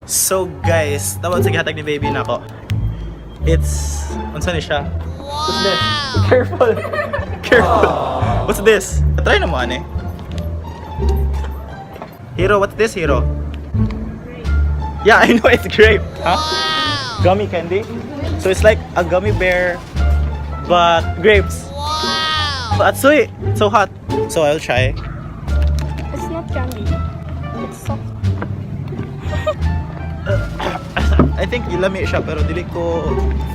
So guys, tawag sa gihatag ni baby nako. It's unsa ni siya? What's this? Careful. Careful. What's this? Try na mo ane. Hero, what's this, Hero? Yeah, I know it's grape. Huh? Gummy candy. So it's like a gummy bear but grapes. Wow. But sweet. So hot. So I'll try. It's not candy. It's soft. I think lami siya pero dili ko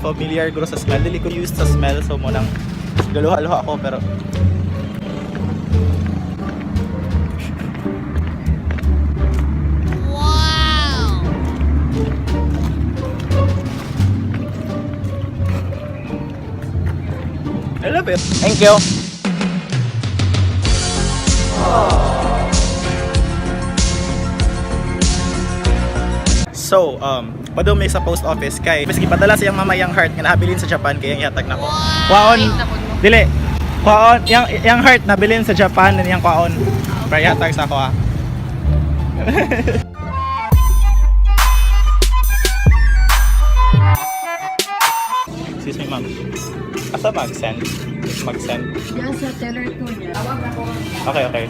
familiar guro sa smell. Dili ko used sa smell, so mo nang galuha-luha ako pero wow. I love it. Thank you. So, padung may sa post office kay maski padala sa iyang mama yang heart nga nabilin sa Japan kay iyang ihatag nako. Kwaon. Dili. Kwaon yang heart nabilin sa Japan and iyang kwaon. Para ihatag sa ako ah. Excuse me, ma'am. Asa mag-send? Mag-send? Yan sa teller 2 niya. Okay.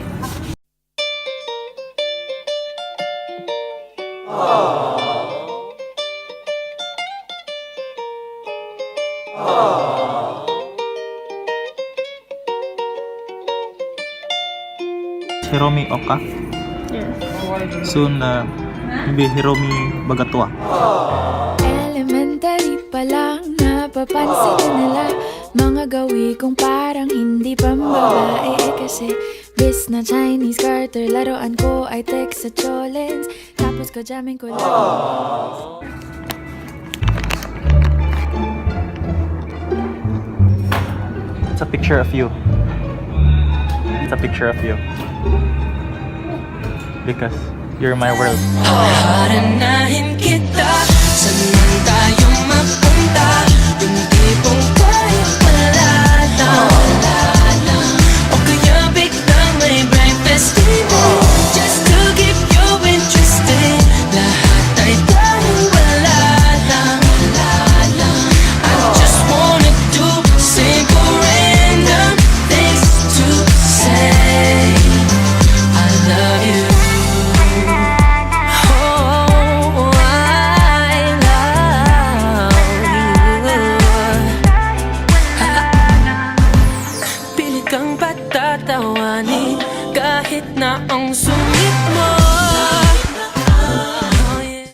Hiromi Oka. Yes. Soon, maybe Hiromi Bagatua. Elementary pa lang, napapansin na nila mga gawi kong parang hindi pambabae. Eh, kasi bis na Chinese garter, laruan ko ay text sa cholens. Tapos ko jamming ko lang. It's a picture of you. It's a picture of you. Because you're my world.